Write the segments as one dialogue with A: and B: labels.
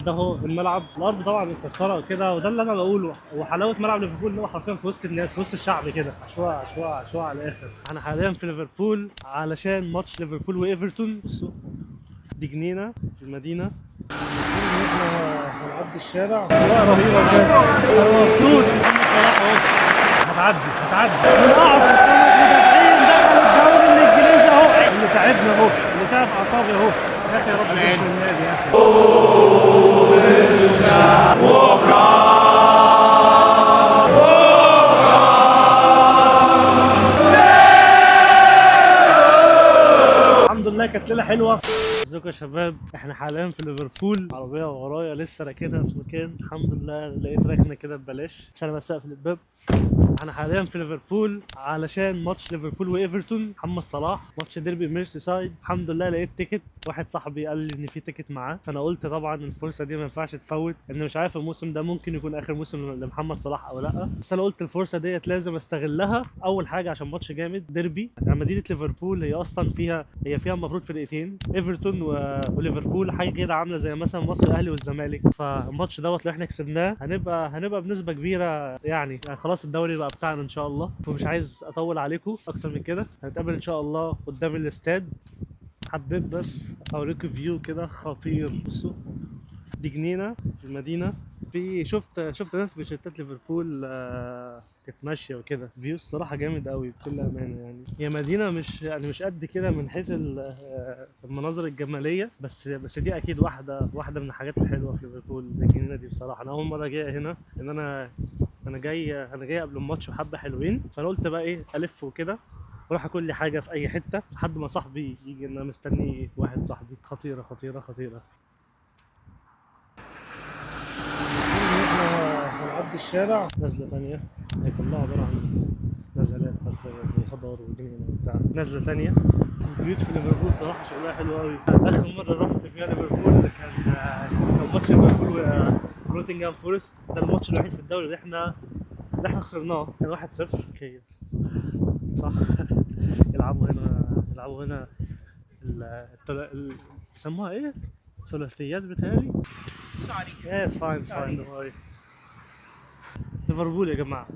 A: ده هو الملعب، الارض طبعا متكسره وكده، وده اللي انا بقوله. وحلاوة ملعب ليفربول ان هو حرفيا في وسط الناس، في وسط الشعب كده، عشواء عشواء عشواء على الاخر. احنا حاليا في ليفربول علشان ماتش ليفربول وايفرتون. بصوا دي جنينة في المدينة. احنا هنعدي الشارع، لا رهيبة بجد، انا مبسوط. محمد صلاح اهو، هتعدي هتعدي، من اعظم خمس مدافعين دخلوا الدوري الانجليزي اهو، اللي تعبنا اهو، اللي تعب اعصابي اهو. يا اخي يا رب تمشي النادي يا اخي. الحمد لله كانت ليلة حلوة. ازيكم يا شباب، احنا حاليا في ليفربول. عربية ورايا لسه راكنها في مكان، الحمد لله لقيت ركنه كده ببلاش، بس انا بس اقفل الباب. احنا حاليا في ليفربول علشان ماتش ليفربول وايفرتون، محمد صلاح، ماتش ديربي ميرسي سايد. الحمد لله لقيت ticket، واحد صاحبي قال لي ان في ticket معاه، فانا قلت طبعا الفرصة دي ما ينفعش تفوت، ان مش عارف الموسم ده ممكن يكون اخر موسم لمحمد صلاح او لا، بس انا قلت الفرصة ديت لازم استغلها. اول حاجة عشان ماتش جامد ديربي، يعني مدينة ليفربول هي اصلا فيها، هي فيها المفروض فرقتين، ايفرتون وليفربول، حاجة كده عامله زي مثلا مصر الاهلي والزمالك. فالماتش دوت لو احنا كسبناه هنبقى بنسبة كبيرة يعني خلاص الدوري بقى بتاعنا ان شاء الله. ومش عايز اطول عليكم اكتر من كده، هنتقابل ان شاء الله قدام الاستاد. حبيت بس اوريكم view كده خطير. بصوا دي جنينة في المدينة، في شفت ناس بشيرتات ليفربول كانت ماشية وكده. view الصراحة جامد قوي بكل امانه. يعني هي مدينة مش يعني مش قد كده من حيث المناظر الجمالية، بس دي اكيد واحدة من الحاجات الحلوة في ليفربول، الجنينة دي. بصراحة انا اول مرة جاي هنا، ان انا جاي قبل الماتش بحبه حلوين، فانا قلت بقى ايه الف وكده واروح اكل لي حاجة في اي حتة لحد ما صاحبي يجي. ان انا مستني واحد صاحبي. خطيرة خطيرة خطيرة. احنا هنعدي الشارع، نزله تانية، هي كلها عبارة عن نزلات حرفيا وخضار وجنينه وبتاع. نزله تانية. البيوت في ليفربول صراحة شغلها حلو قوي. اخر مرة رحت فيها ليفربول كان ماتش ليفربول ونوتنجهام فورست، ده الماتش الوحيد في الدوري اللي احنا خسرناه، كان 1-0. okay صح، يلعبوا هنا بيسموها ايه؟ ثلاثيات بتهيألي.
B: Sorry.
A: Yes, fine, it's fine, don't worry. ليفربول يا جماعة،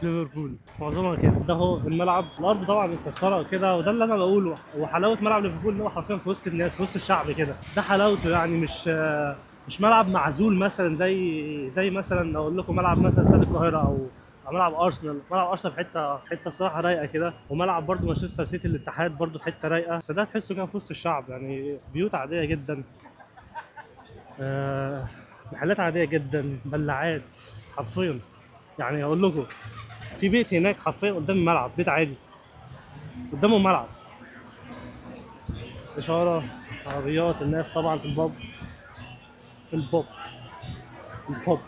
A: ليفربول معظمها كده. ده هو الملعب، الارض طبعا متكسره وكده، وده اللي انا بقوله. وحلاوة ملعب ليفربول ان هو حرفيا في وسط الناس، في وسط الشعب كده، ده حلاوته. يعني مش ملعب معزول مثلا زي مثلا اقول لكم ملعب مثلا استاد القاهرة او ملعب ارسنال. ملعب ارسنال في حتة حتة الصراحة رايقة كده، وملعب برضو مانشستر سيتي الاتحاد برضو في حتة رايقه، بس ده تحسه كان في وسط الشعب. يعني بيوت عادية جدا، محلات عادية جدا، بلاعات حرفيا. يعني اقول لكم في بيت هناك حرفيا قدام الملعب، بيت عادي قدامه ملعب. اشاره، عربيات، الناس طبعا في ال pub، في ال pub، ال pub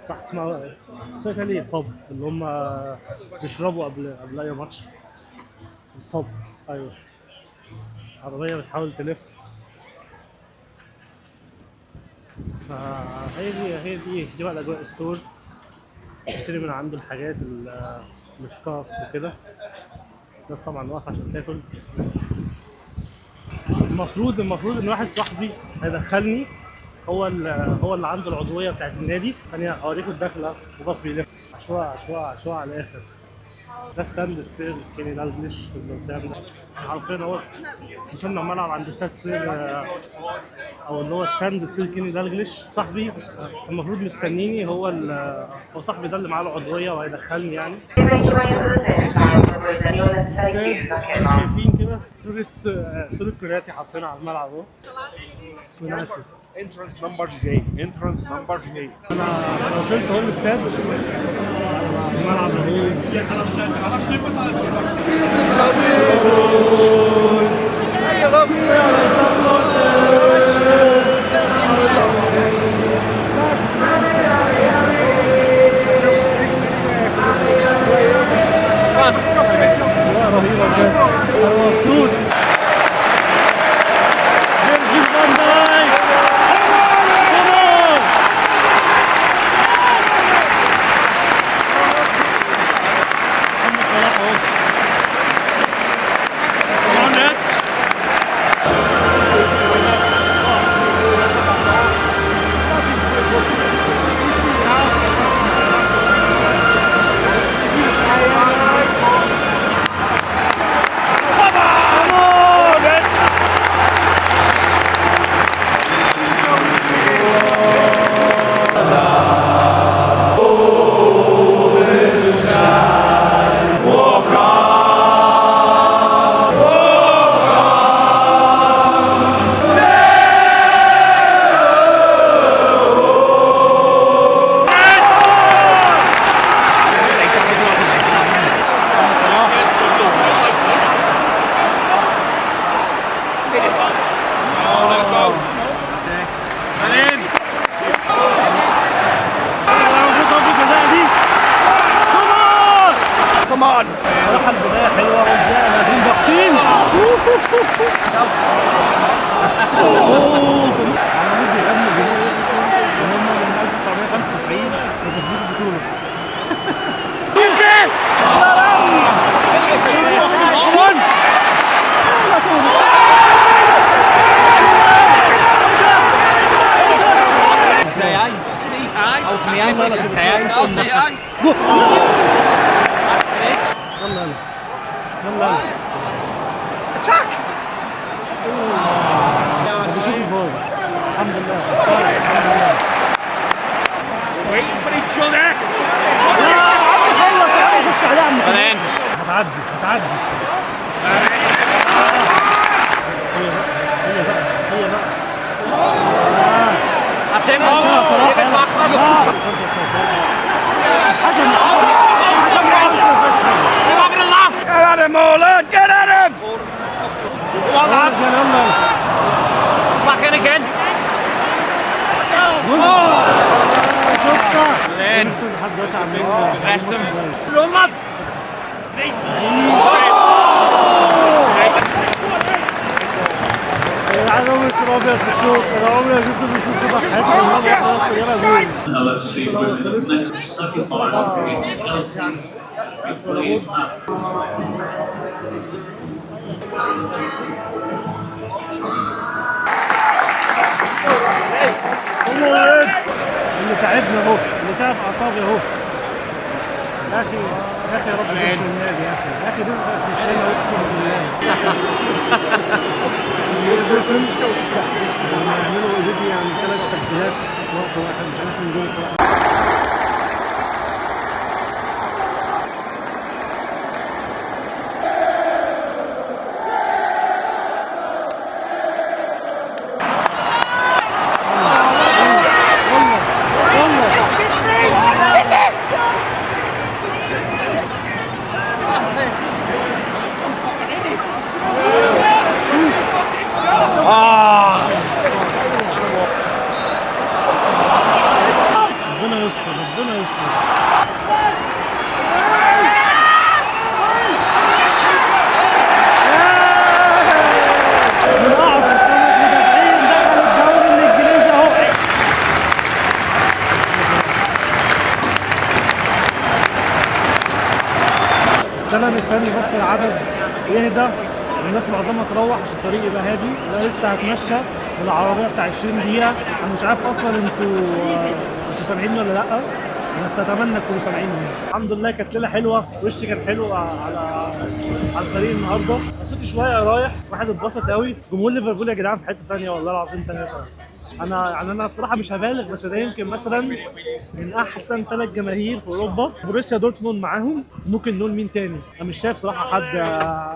A: صح اسمها اسمها ليه pub، اللي هم بيشربوا قبل اي ماتش، ال pub. ايوه، عربية بتحاول تلف. فهي دي هي دي دي بقى الاجواء. store تشتري من عنده الحاجات، ال scarf وكده. الناس طبعا واقفة عشان تاكل. المفروض ان واحد صاحبي هيدخلني، هو اللي عنده العضوية بتاعت النادي. ثانية اوريكم الدخلة. وباص بيلف، عشواء عشواء عشواء على الاخر. ده stand السير كيني دالجليش اللي قدام ده. عارفين اهو وصلنا الملعب عند استاد سير او اللي هو stand السير كيني دالجليش. صاحبي المفروض مستنيني، هو صاحبي ده اللي معاه العضوية وهيدخلني يعني. استاد شايفين كده صورة كوناتي حاطينها على الملعب اهو. كوناتي.
C: Entrance number J. Entrance number J.
A: انا وصلت اهو الاستاد، الملعب اهو. رهيبة بجد، انا مبسوط. فيرجيل فان دايك، come on! محمد صلاح اهو.
C: Come on, lads.
A: عمالين بيغنوا جمهور ايفرتون وهم من 1995 ما كسبوش البطولة. يلا يلا يلا يلا attack. بشوف الفار. الحمد لله الحمد لله.
C: Waiting for each other.
A: يا عم خلص يا عم، خش عليه يا عم. هتعدي هتعدي. هي بقى هي بقى هي بقى. صلاح يلا. الحكم.
C: Get at him, Ola! Get at him!
A: خلاص يلا يلا.
B: Back in again.
A: شطة. لحد دلوقتي عاملين
B: Rest him.
A: كويس.
B: Run, lad.
A: يا جدعان عمري كنت ابيض في الشوط، انا عمري ما شفت بيشوط كده في حياتي. النهارده خلاص جابها جول. الشوط الاول خلص. الصراحة يعني مش ولا بد. الله يا اللي تعبنا اهو، اللي تعب اعصابي اهو. يا اخي يا اخي يا رب تمشي النادي يا اخي، يا اخي دول مش هنا اقسم بالله. ايفرتون لما يعملوا already يعني ثلاث تبديلات في وقت واحد، مش عارف مين دول بصراحة. ربنا يستر ربنا يستر. من اعظم خمس مدافعين دخلوا الدوري الانجليزي اهو. بس انا مستني بس العدد يهدى والناس معظمها تروح عشان الطريق يبقى هادي. لا لسه هتمشى بالعربية بتاع 20 دقيقة. انا مش عارف اصلا انتوا سامعيني ولا لا، بس اتمنى تكونوا سامعيني. الحمد لله كانت ليلة حلوة، وشي كان حلو على الفريق النهارده. مبسوط شوية رايح، واحد اتبسط قوي. جمهور ليفربول يا جدعان في حتة ثانية والله العظيم ثلاثة. انا يعني انا الصراحة مش هبالغ، بس ده يمكن مثلا من احسن ثلاث جماهير في اوروبا. بروسيا دورتموند معاهم، ممكن نقول مين تاني؟ انا مش شايف صراحة حد،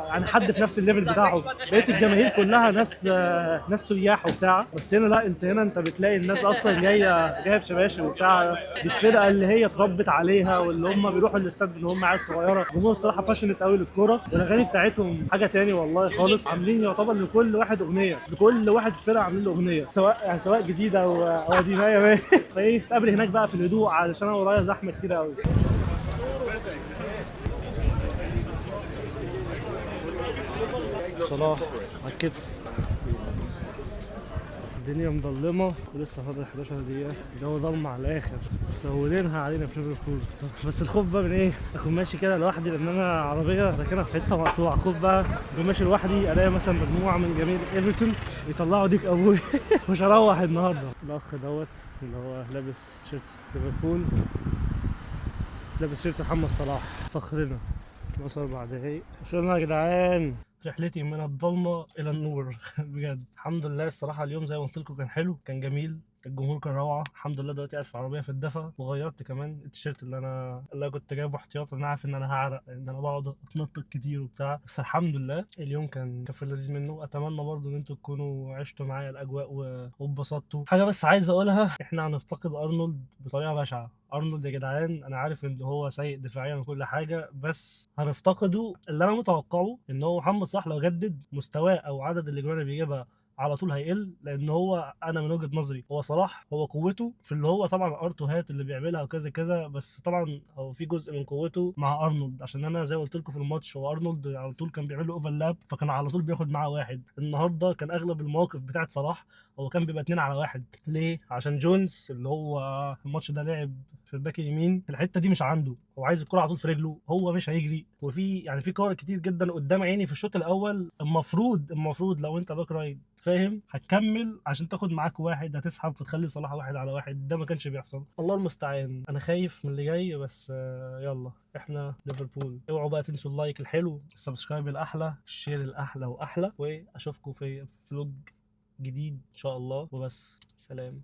A: يعني حد في نفس ال level بتاعه. بقية الجماهير كلها ناس سياح وبتاع، بس هنا لا، انت هنا انت بتلاقي الناس اصلا جاية بشباشب وبتاع. دي الفرقة اللي هي اتربت عليها واللي هم بيروحوا الاستاد من هم عيال صغيرة. الجمهور الصراحة passionate قوي للكورة، والاغاني بتاعتهم حاجة تاني والله خالص. عاملين يعتبر لكل واحد اغنية، لكل واحد فرقه عاملين له اغنية، سواء جديدة او قديمة. يا man فايه نتقابل هناك بقى في الهدوء علشان انا ورايا زحمة كتير قوي. صلاح على الكتف. الدنيا مظلمة ولسه فاضل 11 دقيقة، الجو ضلمة على الآخر، مسولينها علينا في ليفربول. بس الخوف بقى من إيه؟ أكون ماشي كده لوحدي، لأن أنا عربية راكنها في حتة مقطوعة. خوف بقى أكون ماشي لوحدي ألاقي مثلا مجموعة من جماهير إيفرتون يطلعوا ديك أبوي مش هروح النهاردة. الأخ دوت اللي هو لابس تيشيرت ليفربول، لابس تيشيرت محمد صلاح، فخرنا. 4 دقايق وصلنا يا جدعان. رحلتي من الضلمة الى النور بجد الحمد لله. الصراحة اليوم زي ما قلت لكم كان حلو، كان جميل، الجمهور كان روعه الحمد لله. دلوقتي قاعد في عربية في الدفا، وغيرت كمان التيشيرت اللي انا كنت جايبه احتياطا، انا عارف ان انا هعرق لان انا بقعد اتنطط كتير وبتاع، بس الحمد لله اليوم كان في اللذيذ منه. اتمنى برضو ان انتوا تكونوا عشتوا معايا الاجواء واتبسطتوا. حاجة بس عايز اقولها، احنا هنفتقد ارنولد بطريقة بشعة. ارنولد يا جدعان انا عارف ان هو سيء دفاعيا وكل حاجة، بس هنفتقده. اللي انا متوقعه ان هو محمد صلاح لو جدد مستواه او عدد الاجوان اللي بيجيبها على طول هيقل، لان هو انا من وجهه نظري هو صلاح هو قوته في اللي هو طبعا ار هات اللي بيعملها وكذا كذا، بس طبعا هو في جزء من قوته مع ارنولد، عشان انا زي ما قلت لكم في الماتش هو ارنولد على طول كان بيعمل له overlap، فكان على طول بياخد معاه واحد. النهارده كان اغلب المواقف بتاعت صلاح هو كان بيبقى 2 على 1. ليه؟ عشان جونز اللي هو الماتش ده لعب في الباك اليمين، الحتة دي مش عنده، هو عايز الكره على طول في رجله، هو مش هيجري. وفي يعني في كور كتير جدا قدام عيني في الشوط الاول، المفروض لو انت back right فاهم هتكمل عشان تاخد معاك واحد، هتسحب فتخلي صلاح 1 على 1، ده ما كانش بيحصل. الله المستعان، انا خايف من اللي جاي، بس يلا احنا ليفربول. اوعوا بقى تنسوا ال like الحلو، ال subscribe الاحلى، ال share الاحلى واحلى، واشوفكم في vlog جديد ان شاء الله، وبس سلام.